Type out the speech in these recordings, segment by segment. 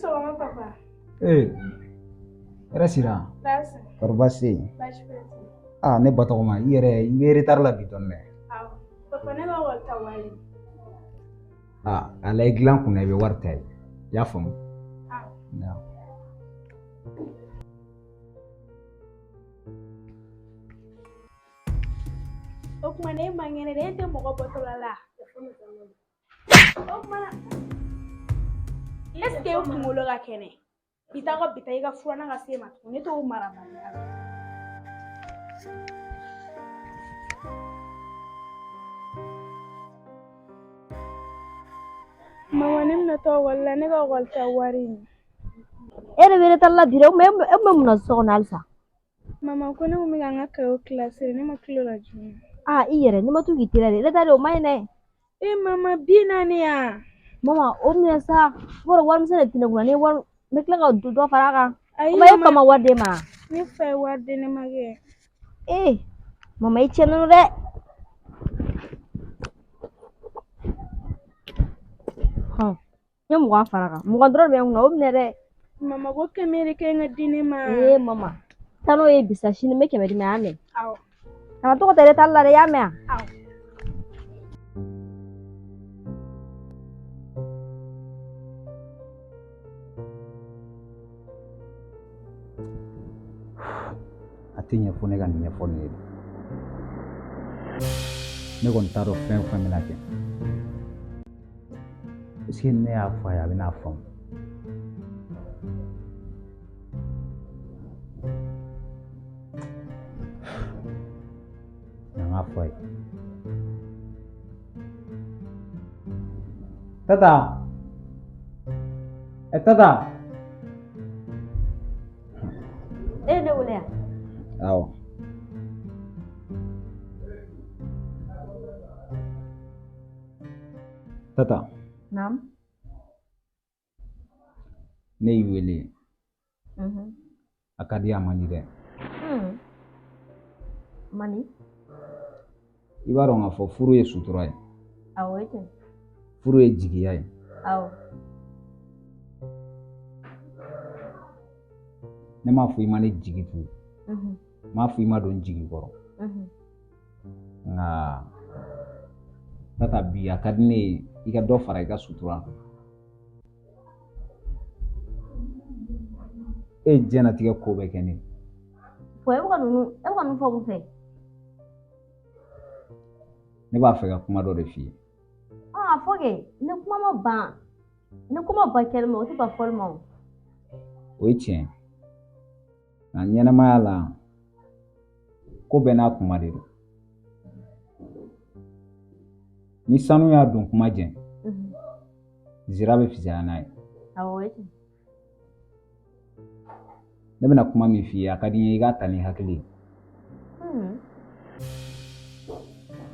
Sɔgɔma papa. Ee, hɛrɛ sira. Baasi. Kɔri baasi tɛ yen? Baasi foyi tɛ yen. Aa ne Batɔgɔma, i yɛrɛ i bɛ retard la bi dɔɔni dɛ. Awɔ. Papa ne ka ekɔli ta wari. Aa a la i dilan kunna i bɛ wari ta ye. I y'a faamu? Awɔ. Awɔ. O tuma na e man kɛnɛ dɛ, e tɛ mɔgɔ bɔtɔla la. O tuma na est ce que e kunkolo ka kɛnɛ? Bi taa ka bi taa i ka furanna ka se ma tuguni, ne t'o marabaliya la. Mama ne bɛna taa ekɔli la, ne ka ekɔli ta wari in. E de bɛ retard la bi dɛ, o tuma e tun bɛ mun na so kɔnɔ halisa? Mama ko ne kun bɛ ka n ka kayew kilase, ne ma tila o la joona. Aa i yɛrɛ, n'i ma to k'i teliya dɛ, retard o man ɲi dɛ. E mama 40 yan. Mama o minɛ sa, i b'a dɔn warimisɛn de tɛ ne kunna, ni wari n bɛ tila ka dɔ fara a kan. Ayi Kuma e fa ma wari d'e ma? Ne fa ye wari di ne ma kɛ. Ee mama i tiɲɛnen don dɛ. Hɔn n ye 20 fara a kan, 20 dɔrɔn de bɛ n kunna, o minɛ dɛ. Mama ko 100 de ka ɲi ka di ne ma. Ee mama taa n'o ye bi sa, sini n bɛ 100 d'i ma, y'a mɛn? Awɔ. Kana to ka taa retard la dɛ, i y'a mɛn wa? Awɔ. A tɛ ɲɛ fo ne ka nin ɲɛfɔ nin ye. Ne kɔni t'a dɔn fɛn o fɛn bɛna kɛ. Est-ce que ne y'a fɔ a ye a bɛna a faamu? N k'a fɔ a ye. Tata! Ɛ tata! E ye ne wele yan? Awɔ. Tata. Naamu. Ne y'i wele. A ka di a man di dɛ. Man di. I b'a dɔn k'a fɔ furu ye sutura ye. Awɔ, o ye tiɲɛ. Furu ye jigiya ye. Awɔ. Ne m'a fɔ i ma ne jigi tugu. N m'a fɔ i ma don n jigi kɔrɔ. Nka tata bi a ka di ne ye i ka dɔ fara i ka sutura kan. E ye diɲɛnatigɛ ko bɛɛ kɛ ne ye. Fɔ e bɛ ka ninnu e bɛ ka ninnu fɔ mun fɛ? Ne b'a fɛ ka kuma dɔ de f'i ye. A fɔ kɛ, ni kuma ma ban, ni kuma ban kɛli ma, o tɛ ban fɔli ma o. O ye tiɲɛ ye. Nka ɲɛnamaya la, ko bɛɛ n'a kuma de don. Ni sanu y'a don kuma jɛ, zira bɛ fisaya n'a ye. Awɔ, o ye tiɲɛ. Ne bɛna kuma min f'i ye, a ka di n ye i k'a ta ni hakili ye.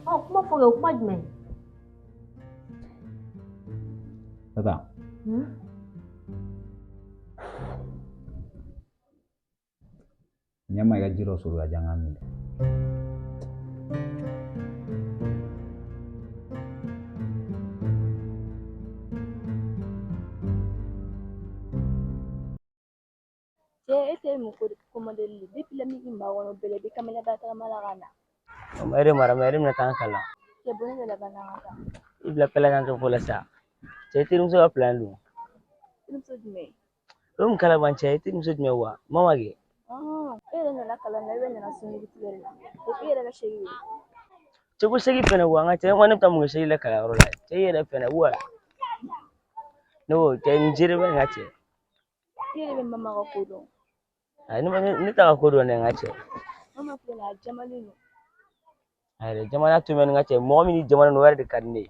Ɔ kuma fɔ kɛ, o kuma jumɛn? Tata. Ɲɛ ma i ka ji dɔ sɔrɔ ka jan ka minɛ. Cɛ e tɛ mun ko modèle de depuis la min makɔnɔ bɛlɛ bɛ kamalen ba tagama la ka na. E de mara e bɛna taa an kalan. Cɛ bɔ ne bɛ laban na ka taa. I bila pɛlɛ kan fɔlɔ sa. Cɛ i terimuso ka plan don. Terimuso jumɛn? O mun kalaban cɛ i terimuso jumɛn wa? Mama kɛ. E yɛrɛ nana kalan na, e bɛ nana sunkuru tigɛ de la. Depuis e yɛrɛ ka segi ye. Cɛ ko segi fɛnɛ wa n ka cɛ ko ne bɛ taa mun kɛ segi la kalanyɔrɔ la. Cɛ i yɛrɛ fɛnɛ wa. Ne ko cɛ n jere bɛ n ka cɛ. I yɛrɛ bɛ mama ka ko dɔn. Ayi ne t'a ka ko dɔn dɛ n ka cɛ. Mama filɛ nin ye a jamalen don. Ayi jamana to n ka cɛ mɔgɔ min ni jamana don o yɛrɛ de ka di ne ye.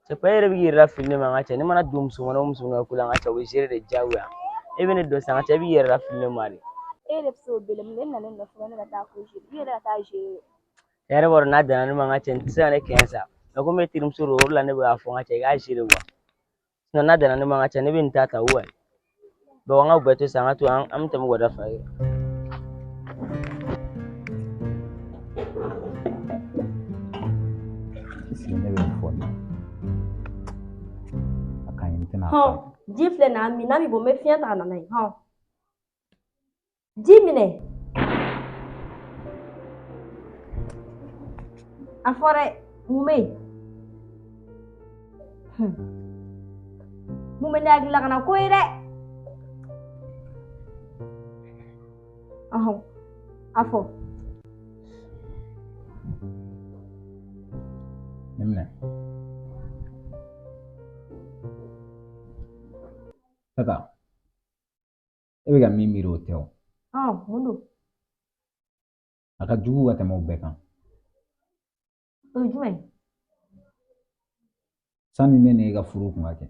Cɛ e yɛrɛ bɛ k'i yɛrɛ lafili ne ma n ka cɛ ne mana don musomanin o musomanin ko la n ka cɛ o bɛ gérer de diyagoya. E bɛ ne dɔn sisan n ka cɛ e b'i yɛrɛ lafili ne ma de. E yɛrɛ bɛ se o bɛɛ la ne nana ne nɔfɛ ne ka taa ko gérer i yɛrɛ ka taa gérer. E yɛrɛ b'a dɔn n'a danna ne ma n ka cɛ n tɛ se ka ne kɛɲɛ sa. Mɛ komi e terimuso don o de la ne bɛ k'a fɔ n ka cɛ i k'a gérer wa. Sinon n'a danna ne ma n ka cɛ ne bɛ nin ta ta wa. Donc an ka bɛɛ to sisan an ka to an bɛ tɛmɛ wada fɛ. Sigi ne bɛ nin fɔ nin a ka ɲi n tɛna fɔ. Ji filɛ nin ye, a min n'a m'i bɔ n bɛ fiɲɛ ta ka na n'a ye. Hɔn. Ji minɛ. A fɔ dɛ, mun bɛ yen? Mun bɛ ne hakili la ka na ko ye dɛ? Ɔhɔn, a fɔ. Ne minɛ. Tata, e bɛ ka min miiri o tɛ o. Mun don? A ka jugu ka tɛmɛ o bɛɛ kan. O ye jumɛn ye? Sani ne n'e ka furu kun ka kɛ.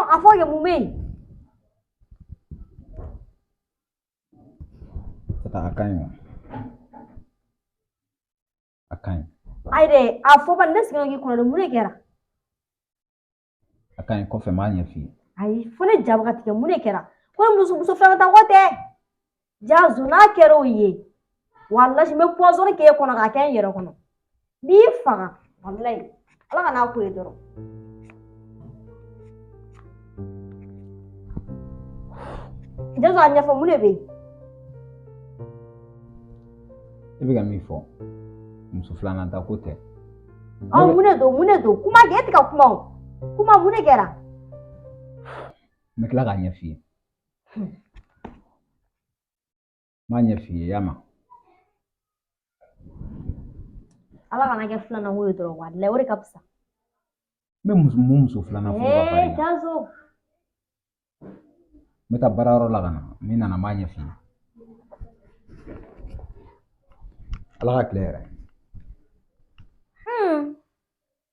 A fɔ kɛ mun bɛ yen? Tata, a ka ɲi wa? A ka ɲi. Ayi dɛ, a fɔ bani, ne sigilen k'i kɔnɔ dɛ, mun de kɛra? A ka ɲi, kɔfɛ n b'a ɲɛf'i ye. Ayi, fo ne ja bɛ ka tigɛ, mun de kɛra? Ko muso filanan ta ko tɛ. Jazo n'a kɛra o ye, walahi n bɛ pɔsɔni k'e kɔnɔ k'a kɛ n yɛrɛ kɔnɔ. N b'i faga, walahi. Ala kan'a ko ye dɔrɔn. Jazo, a ɲɛfɔ, mun de bɛ yen? E bɛ ka min fɔ, muso filanan ta ko tɛ. Ɔ, mun de don, mun de don? Kuma kɛ, e tɛ ka kuma o. Kuma, mun de kɛra? N bɛ tila k'a ɲɛf'i ye. N b'a ɲɛf'i ye, y'a mɛn? Ala kana kɛ filanan ko ye dɔrɔn, walahi o de ka fisa. N bɛ muso mun muso filanan furu ka fara i kan. Jazo. N bɛ taa baarayɔrɔ la ka na, ni n nana n b'a ɲɛf'i ye. Ala ka tile hɛrɛ.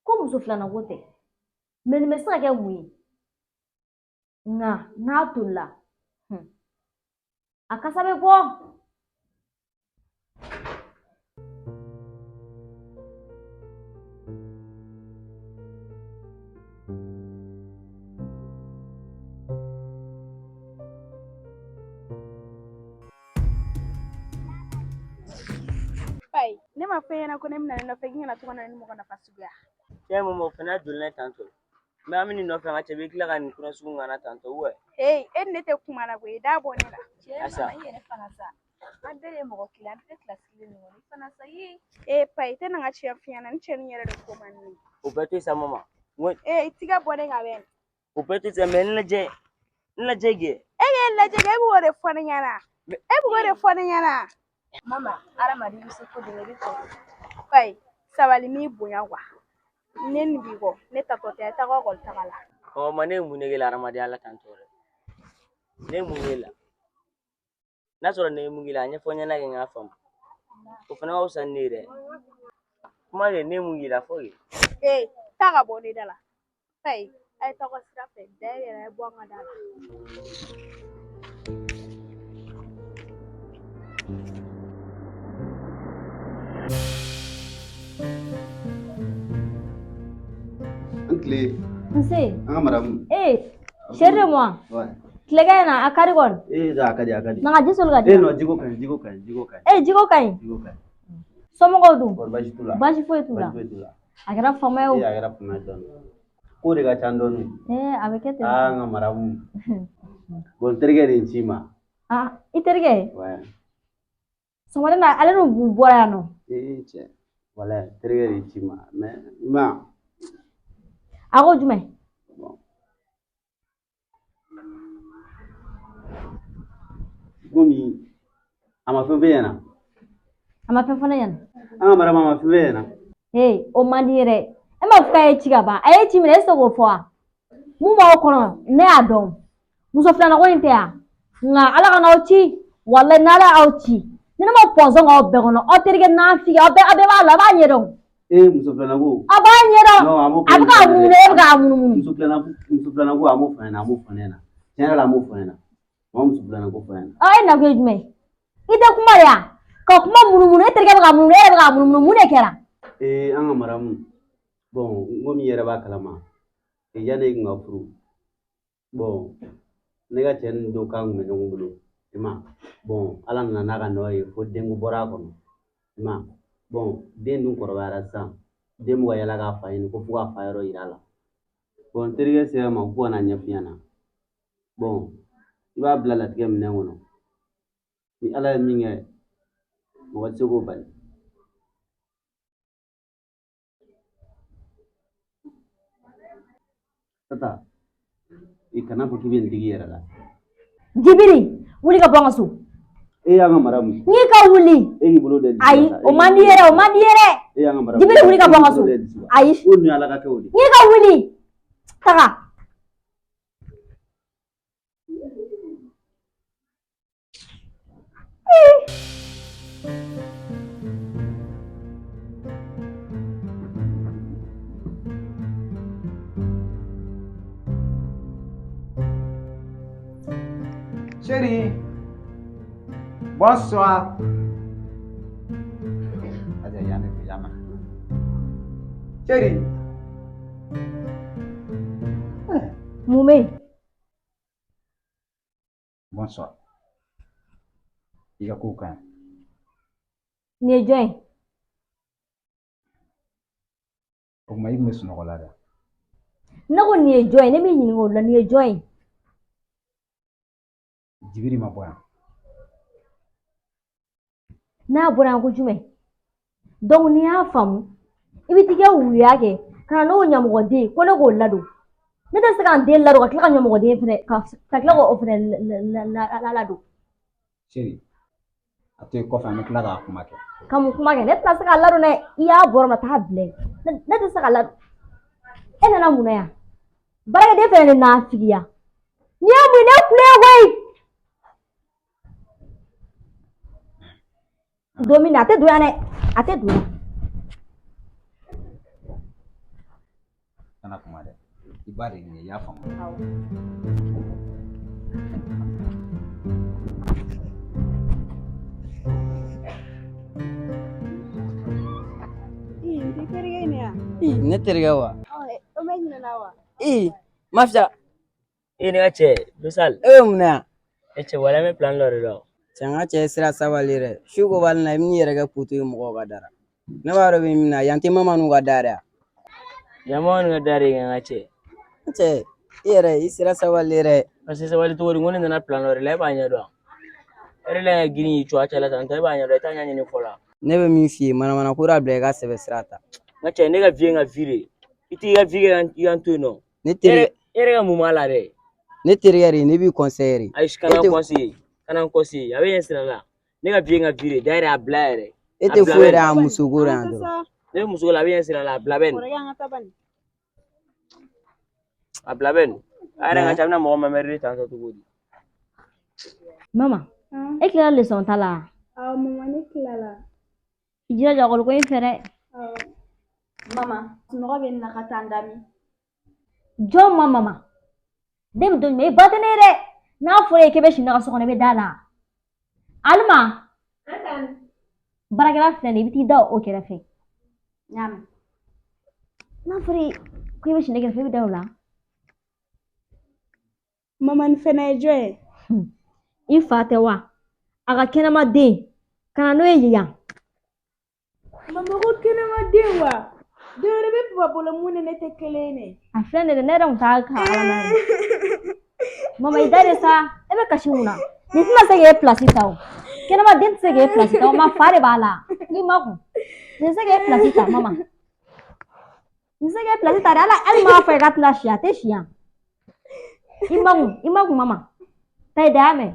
Ko muso filanan ko tɛ. Mɛ nin bɛ se ka kɛ mun ye? Nka n'a tolila, a kasa bɛ bɔ. Payi, ne ma fɔ e ɲɛna ko ne bɛna ne nɔfɛ k'i kana to ka na ni mɔgɔ nafa suguya. Cɛ mun o fana joli ne tantɔ. Mɛ an bɛ nin nɔfɛ n ka cɛ bɛ tila ka nin kura sugu ŋana tantɔ wɛ. Ee, e ni ne tɛ kuma la koyi, da bɔ ne la. Asa. I yɛrɛ fana sa. An bɛɛ de ye mɔgɔ kelen, an bɛɛ bɛ kilasi kelen de kɔnɔ. I fana sa ye. Ee, Payi, i tɛ na n ka tiɲɛ f'i ɲɛna, ni cɛnin yɛrɛ de ko man di ne ye. O bɛɛ to sa mama. Ee, i tigɛ bɔ ne kan bɛ. O bɛɛ to sa mɛ n lajɛ. N lajɛ kɛ. E k'e lajɛ kɛ, e b'o de fɔ ne ɲɛna. E b'o de fɔ ne ɲɛna. Mama, hadamaden bɛ se ko dɔ la, i bɛ tɔ. Payi, sabali m'i bonya kuwa. Ne nin b'i kɔ, ne tatɔ tɛ, a ye taa ekɔli taga la. Ɔ ma ne ye mun de k'e la hadamadenya la tantɔ dɛ? Ne ye mun k'e la? N'a sɔrɔ ne ye mun k'i la, a ɲɛfɔ n ɲɛna kɛ n k'a faamu. O fana ka fisa ni ne ye dɛ. Kuma kɛ, ne ye mun k'i la fɔ kɛ. Ee, taa ka bɔ ne da la. Payi, a ye taa ka sira fɛ, da yɛrɛ a ye bɔ an ka da la. An tile. Nse. An ka maramu. Ee, chéri de moi. Ouais. Tilegan in na a ka di kɔni. Ee, a ka di, a ka di. Na ka ji soli ka di. Ee, non, jiko ka ɲi, jiko ka ɲi, jiko ka ɲi. Ee, jiko ka ɲi. Jiko ka ɲi. Somɔgɔw dun? Kɔri baasi t'u la. Baasi foyi t'u la. Baasi foyi t'u la. A kɛra fama ye o. Ee, a kɛra fama ye dɔɔni. Ko de ka ca dɔɔni. Ee, a bɛ kɛ ten. Aa, n ka maramu. Bon, n terikɛ de ye n ci i ma. Ah, i terikɛ? Ouais. Sɔgɔmada in na ale n'u bɔra yan nɔ. Ee, cɛ. Walayi, terikɛ de ye n ci i ma. Mais i ma. A ko jumɛn? Bon. Komi a ma fɛn f'e ɲɛna. A ma fɛn fɔ ne ɲɛna. An ka maramu, a ma fɛn f'e ɲɛna. Ee, o man di n ye dɛ. E m'a fɔ k'a ye ci ka ban. A ye ci minɛ, e tɛ se k'o fɔ wa? Mun b'aw kɔnɔ, ne y'a dɔn. Muso filanan ko in tɛ yan. Nka Ala kana aw ci. Walayi n'Ala y'aw ci. Ni ne ma pɔsɔn k'aw bɛɛ kɔnɔ, aw terikɛ n'a figi, aw bɛɛ b'a la, a b'a ɲɛdɔn. Ee, muso filanan ko. A b'a ɲɛdɔn. Non, a m'o A bɛ k'a munumunu, e bɛ k'a munumunu. Muso filanan ko, a m'o fɔ n ɲɛna, a m'o fɔ ne ɲɛna. Tiɲɛ yɛrɛ la, a m'o fɔ n ɲɛna. A ma muso filanan ko fɔ n ɲɛna. Ɔ, e nakun ye jumɛn ye? I tɛ kuma de yan. Ka kuma munumunu, e terikɛ bɛ k'a munumunu, e yɛrɛ bɛ k'a munumunu, mun de kɛra? Ee, an ka maramu. Bon, n komi i yɛrɛ b'a kalama. Yanni e kun ka furu. Bon, ne ka cɛ ni dɔ kan kun bɛ ɲɔgɔn bolo. I ma bon, Ala nana n'a ka nɔ ye fo denko bɔra a kɔnɔ. I ma bon, den dun kɔrɔbayara sisan, den bɛ ka yala k'a fa ɲini ko fo k'a fa yɔrɔ yira a la. Bon, n terikɛ sera n ma ko ka na ɲɛf'i ɲɛna. Bon, i b'a bila latigɛ minɛn kɔnɔ. Ni Ala ye min kɛ, mɔgɔ tɛ se k'o bali. Tata, i kana fɔ k'i bɛ nin digi i yɛrɛ la. Jibiri, wuli ka bɔ n ka so. E y'an ka mara mun. N'i ka wuli. E k'i bolo da disi la. Ayi, o man di yɛrɛ, o man di yɛrɛ. E y'an ka mara. Jibiri, wuli ka bɔ n ka so. Ayi. O dun ye Ala ka kɛw de. N'i ka wuli. Taga. Chérie, bonsoir. Aja yana yana. Chérie. Mun bɛ yen? Bonsoir. I ka kow ka ɲi. Nin ye jɔn ye? O tuma i tun bɛ sunɔgɔ la dɛ. Ne ko nin ye jɔn ye? Ne m'i ɲininka o la, nin ye jɔn ye? Jibiri ma bɔ yan. N'a bɔra yan ko jumɛn? Donc n'i y'a faamu, i bɛ t'i ka wuya kɛ ka na n'o ɲamɔgɔden ye ko ne k'o ladon. Ne tɛ se ka n den ladon ka tila ka ɲamɔgɔden fɛnɛ ka tila k'o fɛnɛ ladon. Chérie, a to yen kɔfɛ an bɛ tila k'a kuma kɛ. Ka mun kuma kɛ? Ne tɛna se k'a ladon dɛ. I y'a bɔrɔ ma taa bila yen. Ne tɛ se k'a ladon. E nana mun na yan? Baarakɛden fɛnɛ ne nafigiya. N'i y'a mun ne kulo ye koyi. Don min na a tɛ don yan dɛ. A tɛ don yan. Kana kuma dɛ. I ba de ye nin ye, i y'a faamu. Awɔ. Ii, n t'i terikɛ ye nin ye wa? Ii, ne terikɛ wa? O bɛ ɲinɛ wa? Ii, Mafia. E ne ka cɛ, Dosal. E bɛ mun na yan? E cɛ, wala n bɛ plan dɔ de dɔn. Cɛ, n ka cɛ sira sabali dɛ. Su ko b'ale la, i bɛn'i yɛrɛ kɛ poto ye mɔgɔw ka da la. Ne b'a dɔn bɛ min na, yan tɛ mama n'u ka da yɛrɛ. Yan mama n'u ka da de ye n ka cɛ. N cɛ, i yɛrɛ, i sira sabali dɛ. Parce que sabali cogo di, n ko ne nana plan dɔ de la, e b'a ɲɛdɔn. E yɛrɛ la ka girin k'i co a cɛ la tan tɔ, e b'a ɲɛdɔn, i t'a ɲɛɲini fɔlɔ. Ne bɛ min f'i ye, manamana ko dabila i ka sɛbɛ sira ta. N ka cɛ, ne ka vie ye n ka vie de ye. I t'i ka vie kɛ i ka n to yen nɔ. Ne terikɛ. E yɛrɛ ka mun b'a la dɛ? Ne terikɛ de, ne b'i conseiller de. Ayi, kana n conseiller, kana n conseiller, a bɛ ɲɛ sira la. Ne ka vie ye n ka vie de ye, d'ailleurs a bila yɛrɛ. E tɛ foyi dɔn a musoko la yan dɔrɔn. Ne bɛ muso la, a bɛ ɲɛ sira la, a bila bɛ nin. A bila bɛ nin. A yɛrɛ ka ca, a bɛna mɔgɔ mamɛri tan tɔ cogo di? Mama, e tilala leçon ta la? Awɔ mama, ne tilala. I jilaja ekɔli ko in fɛ dɛ. Awɔ. Mama, sunɔgɔ bɛ n na ka taa n da min? Jɔn ma mama? Den bɛ don jumɛn? E ba tɛ ne ye dɛ. N'a fɔra e ye k'e bɛ si ne ka so kɔnɔ, i bɛ da la. Alima. Baarakɛla filɛ nin ye, i bɛ t'i da o kɛrɛfɛ. N y'a mɛn. N'a fɔra e ye ko i bɛ si ne kɛrɛfɛ, i bɛ da o la. Mama, nin fɛnɛ ye jɔn ye? I fa tɛ wa? A ka kɛnɛma den, ka na n'o ye yan. Mama ko kɛnɛma den wa? Den wɛrɛ bɛ papa bolo mun ni ne tɛ kelen ye. A filɛ nin ye dɛ, ne yɛrɛ tun t'a kalama yɛrɛ. Mama, i da de sa, e bɛ kasi mun na? Nin tɛna se k'e pilasi ta o. Kɛnɛma den tɛ se k'e pilasi ta o, ma fa de b'a la. I ma kun. Nin tɛ se k'e pilasi ta, mama. Nin tɛ se k'e pilasi ta dɛ, hali m'a fɔ i k'a tɛna si, a tɛ si yan. I ma kun, i ma kun mama. Taa i da, y'a mɛn?